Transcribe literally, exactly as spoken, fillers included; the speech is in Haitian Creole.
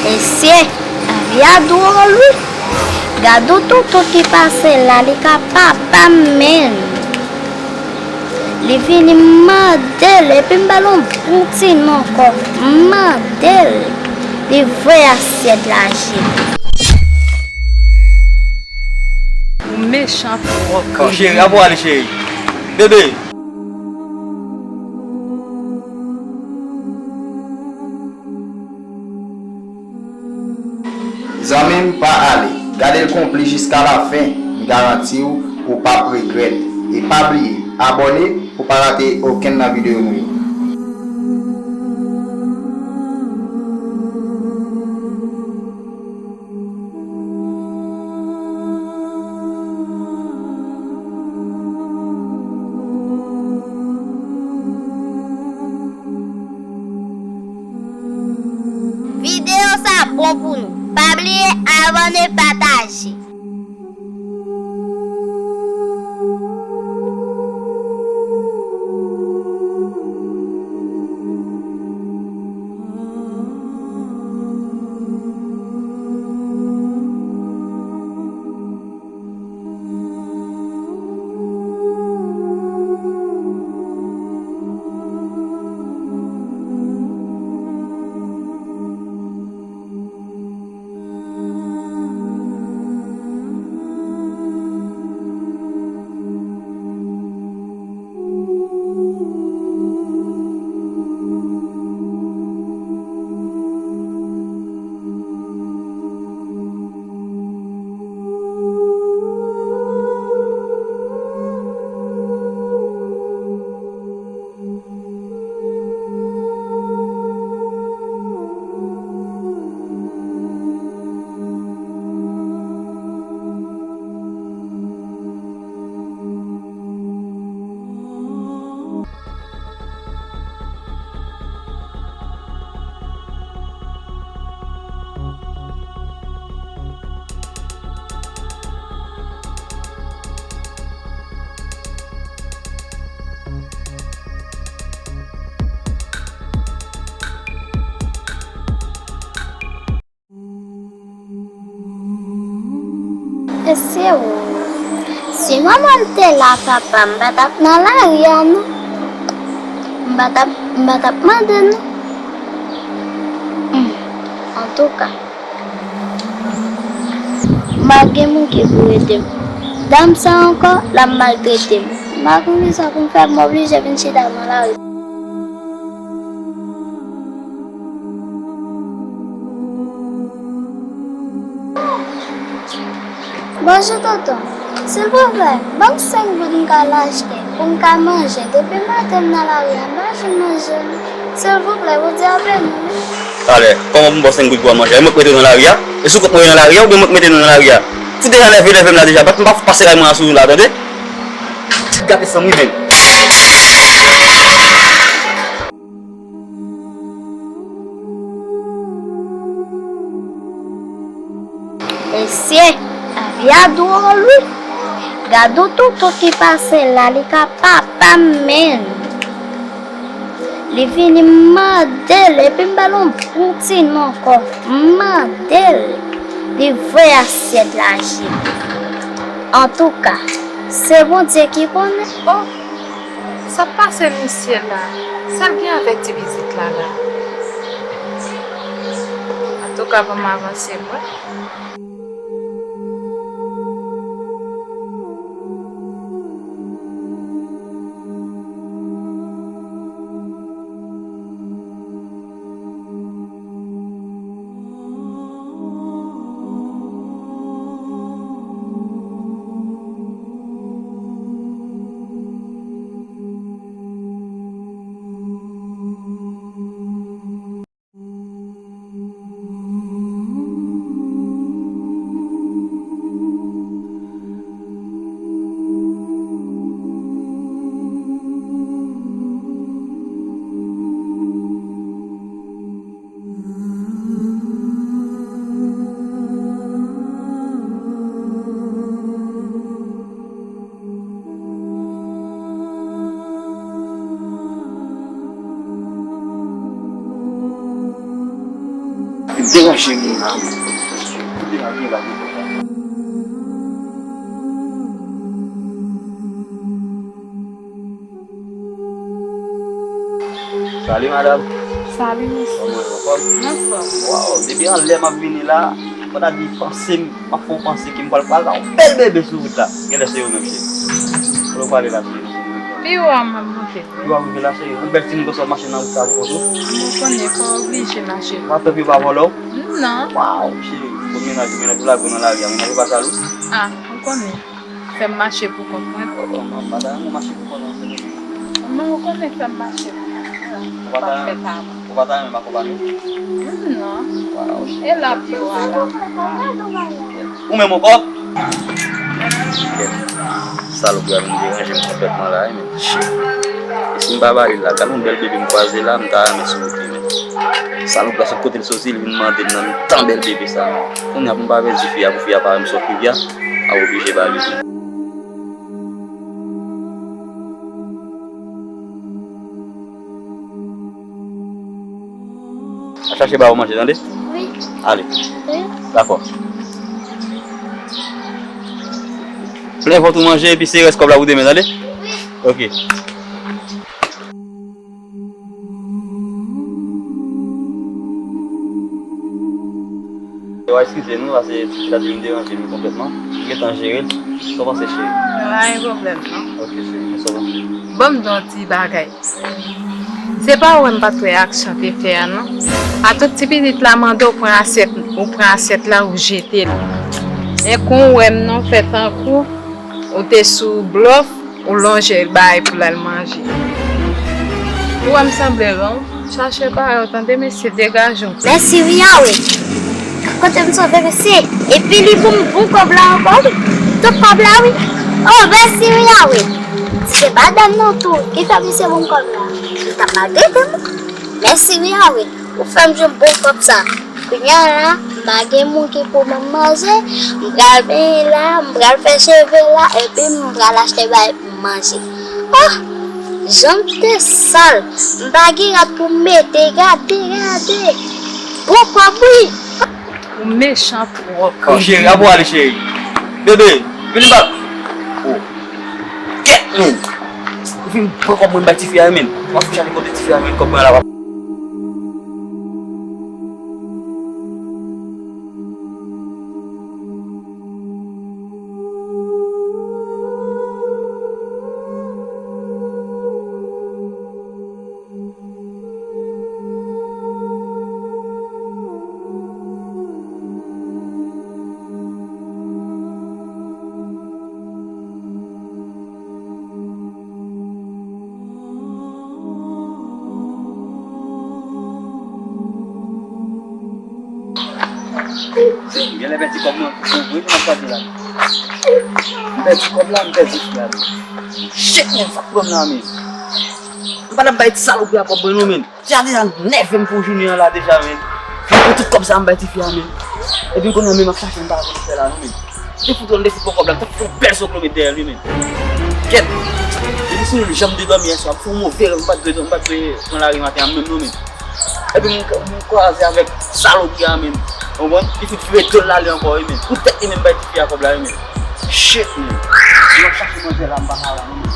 Mesye, lavi a dwòl wi. Gad yon tonton ki pase la, li ka papa m menm. Li vini m mande l, epi m ba l yon bon ti non ankò. M mande l. Li voye asyèt la jete. Ou mechan twòp. Bon, cheri, apre ale, cheri. Bebe. Zanmi m, pa ale. Gade l konplis jiska lafen. M garanti w, ou p ap regrèt. E pa bliye abòne pou w pa rate okenn nan videyo nou yo. Videyo sa bon pou nou. Pa bliye abòne, pataje. Mesye o, si manman m te la, papa m pa t ap nan lari a non. M pa t ap, m pa t ap mande non. Hmm, antouka. M ap gen moun ki pou ede m. Dam sa ankò, l ap maltrete m. M pa konn kisa pou m fè, m oblije vin chita nan lari. Bonjou tonton. Silvouplè, ban m senk goud m ka al achte pou m ka manje. Depi maten m nan lari a, m pa janm manje non. Silvouplè, Bondye ap beni w wi. Talè, kòman pou m ba w senk goud pou w al manje? E mwen k mete w nan lari a? E sou kont mwen yo nan lari a oubyen mwen k mete nou nan lari a? Fout deja nève, nève m la deja. Bat m pa fout pase kay mwen an sou nou la, tande? Ti gate san mwen menm. Mesye, lavi a dwòl wi. Gad yon tonton ki pase la, li ka papa m menm. Li vini m mande l, epi m ba l yon bon ti non ankò. M mande l. Li voye asyèt la jete. Antouka, se Bondye ki konnen. Oh, sa pase misye la? Sa l gen avèk ti pitit la la? Antouka, ban m avanse m wè. Cheri, ah. Salut madame. Salut monsieur. Kòman w ye, anfòm? Anfòm. Waw, depi anlè m ap vini la, mwen ta di panse m, m ap fè yon panse ke m pral pral ba yon bèl bebe sou wout la. Genlè se yo menm, cheri. Kote w prale la, cheri? Pi wo a m ap monte. Pi wo a w rive la, cheri. Yon bèl ti nèg sot mache nan wout sa pou kont ou. Mwen konnen, fò w oblije mache. Pa pè yo pa vòlè w? Non. Waw, cheri. Bon, mennaj ou, mennaj ou lage w nan lari a, mennaj ou pa jalou? Ah, ou konnen. Fè m mache pou kont mwen. Oh, oh, non, m pa ta renmen mache pou kont mwen, sè. Non, ou konnen fè m mache pou kont mwen. Ou pa ta, ou pa ta renmen m akonpanye w? Non. Waw. E la pi wo a la. Ou menm ankò? Salopri a vin deranje m konplètman la, wi, men. Shit. E si m pa ba li la, gad yon bèl bebe m kwaze la, m ta renmen sou wout li, men. Salopri a sot kote l soti, li vin mande m nan mitan bèl bebe sa, men. Kounye a pou m pa pèdi fi a, pou fi a pa wè m sòt rivyè a, m ap oblije ba li. Al chache ba ou manje, tande? Wi. Ale. Wi. Dakò. Plen vant ou manje, epi se rès kòb la pou demen, tande? Wi. Ok. Yo, eskize nou, paske ti fi la te vin deranje nou konplètman. M gentan jere l. Sa w panse, cheri? Pa gen pwoblèm, non. Ok, cheri, men sa w panse? Ban m di w yon ti bagay. Se pa w wè m pa t wè aksyon te fè a, non. A tout ti pitit la mande w pran asyèt, ou pran asyèt la, ou jete l. Men kon w wè m non, fè tankou ou te sou blòf, ou lonje l bay pou l al manje. Ou wè m sanble ran, chache pa yo, tande mesye, degaje w. Mèsi wi, awe. Kote m sove mesye? Epi li pou m bon kòb la ankò, wi. Tout kòb la, wi. Oh, mèsi wi, awe. Se pa dam nan tou ki fè misye bon kòb la. Li t ap maltrete m. Mèsi wi, awe. Ou fè m jwenn bon kòb sa. Kounye a la, m pa gen moun ki pou ban m manje. M pral benyen la, m pral fè cheve la, epi m pral achte bagay pou m manje. Oh! Jan m te sal. M pa gen rad pou m mete. Gade, gade. Bon kòb wi. Ou mechan twòp. Oh, cheri, apre w ale, cheri. Bebe, vin ba. Oh. Kèt, men. Ou fin pran kòb mwen bay tifi a, men. M ap chache kote tifi a, men, kòb mwen la. Genlè pèdi kòb mwen pou vre, jan m ap gade la. M pèdi kòb la, m pèdi fi a. Shit, men, sa k pran m la, men. M pa t ap bay ti salopri a kòb mwen non, men. Deja, deja nève m pou jounen an la deja, men. Mwen pran tout kòb sa a, m bay tifi a, men. Epi kounye a menm ap chache m pa konn fè la, non, men. Li fout, li fout pran kòb la, li t ap fout yon bèl soklo met dèyè l, wi, men. Kèt. Depi sou li, jan m te dòmi yè swa, m fè yon move rèv, m pa t dwe, m pa t dwe pran lari maten an menm, non, men. Epi m, m kwaze avèk salopri a, men. Ou konprann? Li fout vire do l ale ankò, wi, men. Poutèt li menm bay tifi a kòb la, wi, men. Shit, men. M ap chache manzè la, m pa ka wè, non, men.